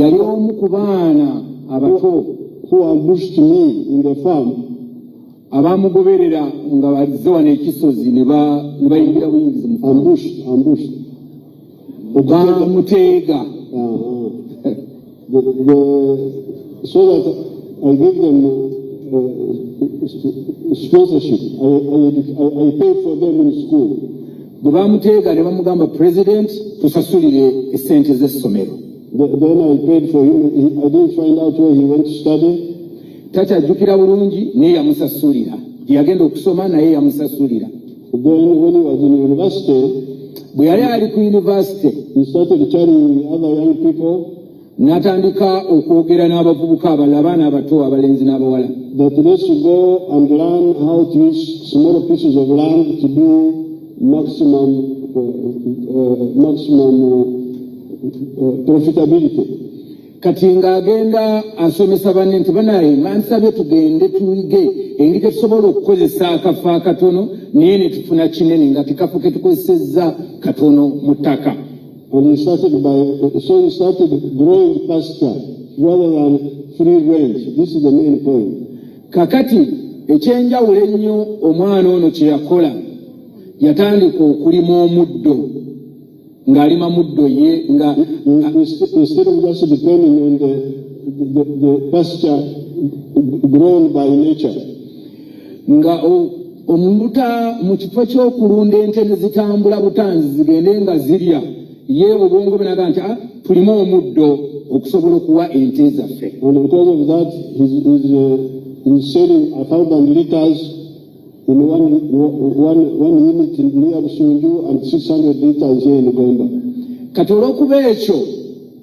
Yali omu ku baana abato who ambushed me in the farm. Abamugoberera nga bazze wano ekisozi ne bayingira buyingizi mu farm. Ambushed, ambushed. Bamuteega. So that I give them sponsorship. I pay for them in school. Bwe bamuteega ne bamugamba, "President, tusasulire essente z'essomero." Then I paid for him. I didn't find out where he went to study. Takyajjukira bulungi, naye yamusasulira gye yagenda okusoma, naye yamusasulira. Then when he was in university, bwe yali ali ku university, he started telling other young people n'atandika okwogera n'abavubuka abalala, abaana abato, abalenzi n'abawala, that let's go and learn how to use small pieces of land to do maximum profitability. Kati ng'agenda asomesa banne nti, "Banaye, bansabye tugende tuyige engeri gye tusobola okukozesa akafo akatono naye ne tufuna kinene nga tekafo ke tukozesezza katono mu ttaka." And he started by, so he started growing pasture rather than free range. This is the main point. Kakati ekyenjawulo ennyo omwana ono kye yakola, yatandika okulima omuddo, ng'alima muddo ye nga Instead of just depending on the pasture grown by nature. Nga omubuta mu kifo ky'okulunda ente ne zitambula butanzi zigende nga zirya, ye obwongo bwe nti, "Ah, tulime omuddo okusobola okuwa ente zaffe." And because of that, he's selling 1,000 liters in one unit near Busunju and 600 liters here in Gomba. Kati olw'okuba ekyo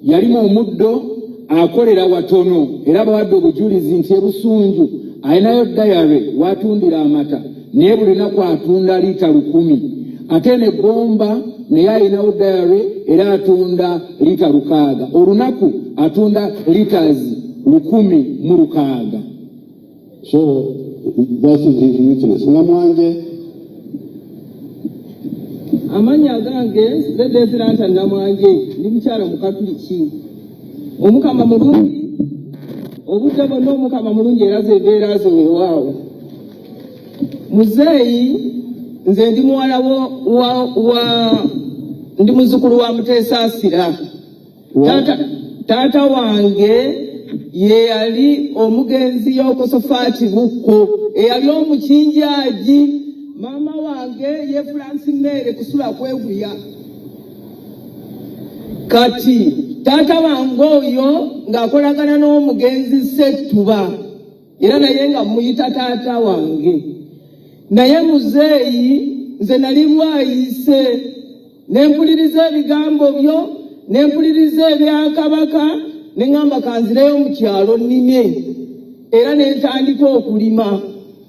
yalima omuddo, akolera watono, era bawadde obujulizi nti ebusunju alinayo dairy watundira amata, naye buli lunaku atunda liita 1000, ate ne Gomba naye alinawo dairy era atunda liita 600 olunaku, atunda litres 1006. So that is his witness. Namwanje. Amannya agange Ledesiranta Namwanje, ndi mukyala Mukatuliki. Omukama mulungi obudde bwonna, Omukama mulungi era zembeera ze. Weewaawo muzeeyi, nze ndi muwala wa ndi muzzukulu wa Muteesaasira. Taata wange ye yali omugenzi Yokosofaati Bukko, eyali omukinjaagi. Maama wange ye Fulansi Meere Kusula Kweguya. Kati taata wange oyo ng'akolagana n'omugenzi Settuba, era naye nga muyita taata wange. Naye muzeeyi, nze nali lwayise ne mpuliriza ebigambo byo, ne mpuliriza ebya Kabaka, ne ŋŋamba kanzireyo mu kyalo nnime, era ne ntandika okulima.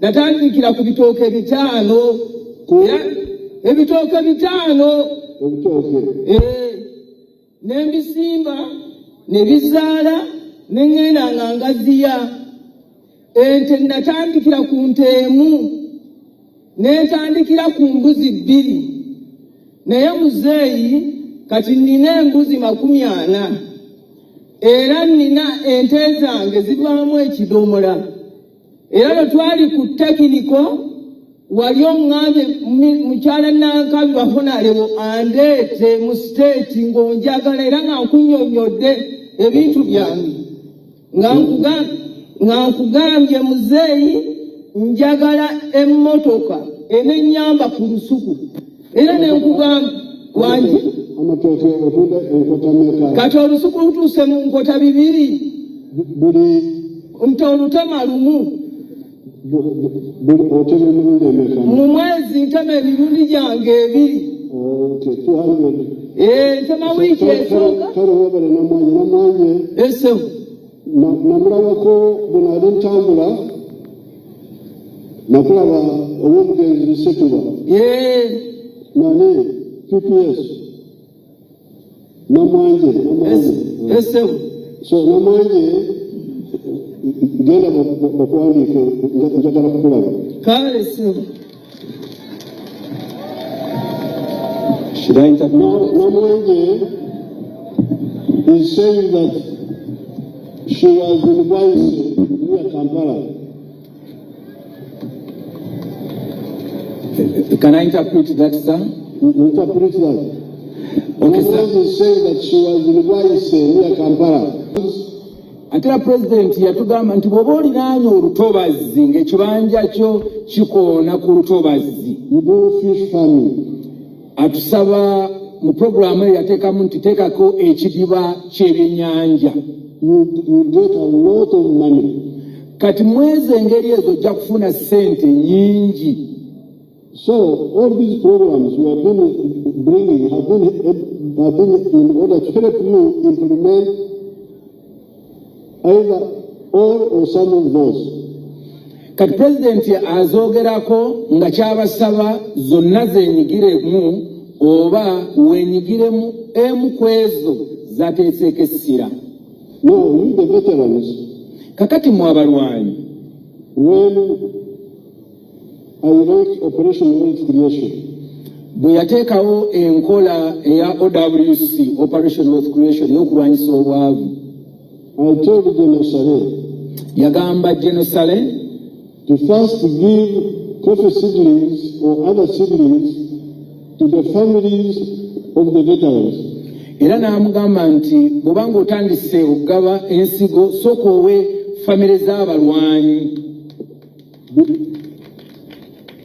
Natandikira ku bitooke 5, era ebitooke 5. Ebitooke. Eh, ne mbisimba ne bizaala, ne ŋŋenda nga ngaziya. Ente natandikira ku nte emu, ne ntandikira ku mbuzi 2. Naye muzeeyi, kati nnina embuzi 40, era nnina ente zange zivaamu ekidomola. Era lwe twali ku technical, wali oŋŋambye mukyala Nankabirwa Honourable andeete mu State ng'onjagala, era nga nkunnyonnyodde ebintu byange, nga nkugambye, muzeeyi, njagala emmotoka enennyamba ku lusuku, era ne nkugamba wangi. Amatooke otunda enkota meka? Kati olusuku lutuuse mu nkota 2. Buli nti olutema lumu. Buli otema emirundi emeka? Mu mwezi ntema emirundi gyange ebiri. Okay, 200. Eh, ntema wiiki esooka. Kale webale, Namwanje. Namwanje. Ese. Namulabako bwe nali ntambula, nakulaba ow'omugenzi Setuba. Nani PPS Namwanje, Namwanje. Ese. So Namwanje, genda bakuwandiike, njagala kukulaba. Kale sebo. Should I intervene? Now, Namwanje is saying that She was in Bwaise near Kampala. Can I interpret that, sir? Interpret that. Okay, sir. Omulenzi is saying that she was in Bwaise near Kampala. Ate era pulezidenti yatugamba nti bw'oba olinaanye olutobazzi ng'ekibanja kyo kikoona ku lutobazzi, You do fish farming. Atusaba mu puroguramu eyo yateekamu nti teekako ekidiba ky'ebyennyanja. You get a lot of money. Kati mwezi engeri ezo ojja kufuna ssente nnyingi. So all these programs we have been bringing have been in order to help you implement either all or some of those. Kati pulezidenti azoogerako nga kyabasaba zonna zeenyigiremu oba weenyigiremu emu ku ezo zateeseeko essira. Now, you the veterans, Kakati mu abalwanyi, when I launched Operation Wealth Creation, bwe yateekawo enkola eya OWC, Operation Wealth Creation, ey'okulwanyisa obwavu, I told General Saleh yagamba General Saleh to first give coffee seedlings or other seedlings to the families of the veterans. Era n'amugamba nti bw'obanga otandise okugaba ensigo, sooka owe famire z'abalwanyi.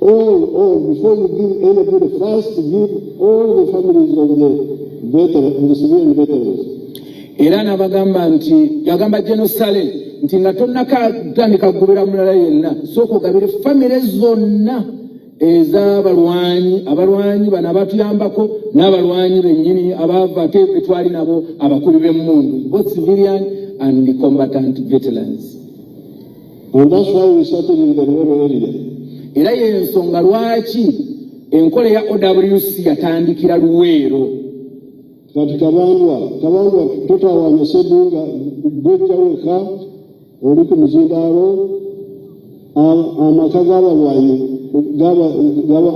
All, before you give anybody, first give all the families of the veteran, of the civilian veterans. Era n'abagamba nti yagamba General Saleh nti nga tonnakatandika kugobera mulala yenna, sooka ogabire famire zonna ez'abalwanyi, abalwanyi bano abatuyambako n'abalwanyi bennyini abaava ate betwali nabo abakubi b'emmundu, both civilian and combatant veterans. And that's why we started in the rural area. Era y'ensonga lwaki enkola eya OWC yatandikira Luweero. Kati Kabandwa, Kabandwa totawaanya Seddunga, gwejja weka oli ku muzindaalo, amaka g'abalwanyi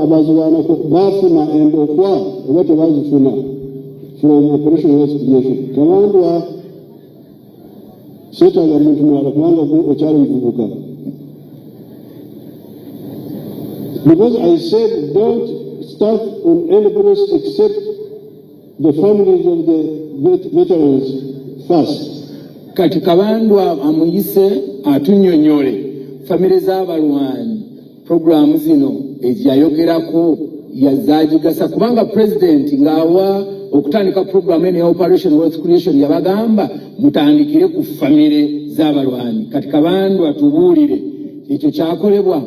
abazirwanako baafuna endokwa oba tebazifuna from Operation Wealth Creation? Kabandwa, seetaaga muntu mulala kubanga gwe okyali muvubuka. Because I said don't start on anybody else except the families of the veterans first. Kati Kabandwa amuyise atunnyonnyole famire z'abalwanyi puroguramu zino eziyayogerako yazagigasa, kubanga pulezidenti ng'awa okutandika puroguramu eno ya Operation Wealth Creation yabagamba mutandikire ku famire z'abalwanyi. Kati Kabandwa tubuulire ekyo kyakolebwa.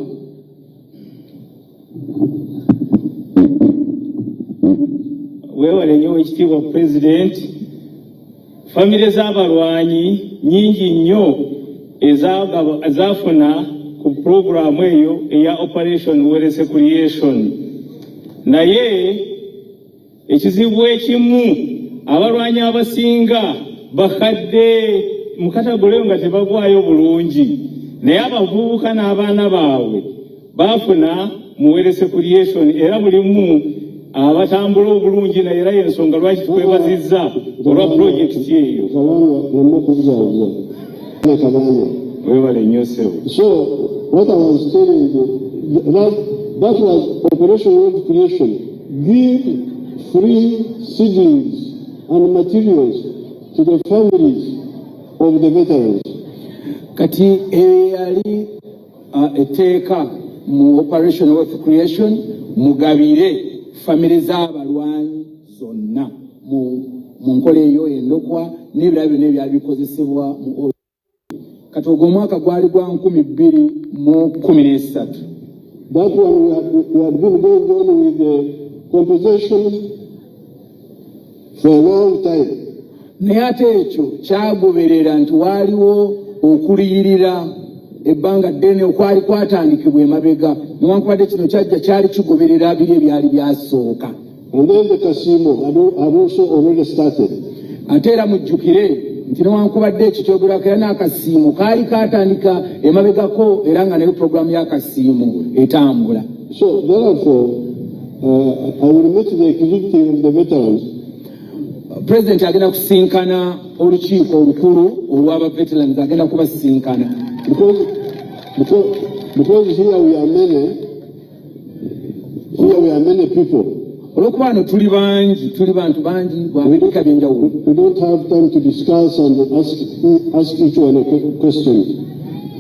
Weewale nnyo Oweekitiibwa Pulezidenti. Famire z'abalwanyi nnyingi nnyo ezaafuna ku pulogulaamu eyo eya Operation Wealth Creation, naye ekizibu ekimu abalwanyi abasinga bakadde mu category nga tebagwayo bulungi, naye abavubuka n'abaana baabwe baafuna mu Wealth Creation era mulimu abatambula obulungi, naye era y'ensonga lwaki tukwebazizza olwa pulojekiti eyo. Kabandwa, olina okubuzaabuza. Kabandwa. Weebale nnyo ssebo. So what I was telling you, that was Operation Wealth Creation. Give free seedlings and materials to the families of the veterans. Kati eyo yali etteeka mu Operation Wealth Creation, mugabire famire z'abalwanyi zonna mu nkola eyo endokwa n'ebirala byonna ebyali bikozesebwa mu. Kati ogwo omwaka gwali gwa 2013. That one we had been going on with the compensation for a long time. Naye ate ekyo kyagoberera nti waaliwo okuliyirira ebbanga ddene okwali kwatandikibwa emabega, newankubadde kino kyajja kyali kigoberera biri ebyali byasooka. And then the Kasiimo had also already started. Ate era mujjukire nti newankubadde ekyo kyogerwako, era n'akasiimo kaali katandika emabegako, era nga nayo puroguramu y'akasiimo etambula. So therefore, I will meet the executive of the veterans. Pulezidenti agenda kusinkana olukiiko olukulu olw'aba veterans, agenda kubasisinkana. Because here we are many people. Olw'okuba wano tuli bangi, tuli bantu bangi bwabika byenjawulo. We don't have time to discuss and ask each one a question.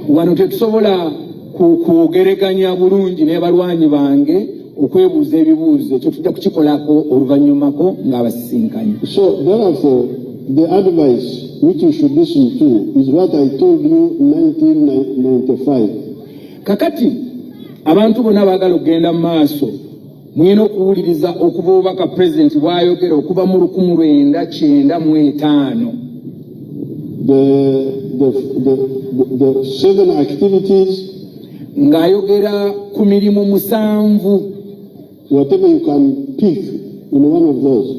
Wano tetusobola kwogereganya bulungi n'abalwanyi bange okwebuuza ebibuuzo, ekyo tujja kukikolako oluvannyumako ng'abasisinkanye. So therefore, the advice which you should listen to is what I told you in 1995. Kakati abantu bonna baagala okugenda mu maaso, mulina okuwuliriza okuva obubaka pulezidenti bw'ayogera okuva mu 1995. The seven activities, ng'ayogera ku mirimu 7, whatever you can pick in one of those.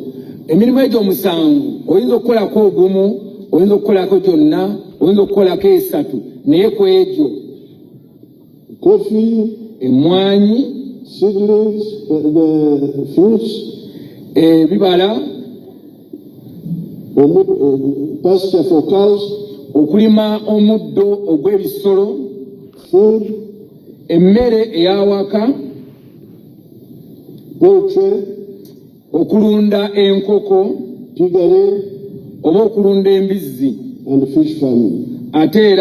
Emirimu egyo 7 oyinza okukolako ogumu, oyinza okukolako gyonna, oyinza okukolako esatu, naye ku egyo: Coffee, emmwanyi, seedlings, the fruits, ebibala, pasture for cows, okulima omuddo ogw'ebisolo, food, emmere ey'awaka, poultry, okulunda enkoko, piggery, oba okulunda embizzi, and fish farming. Ate era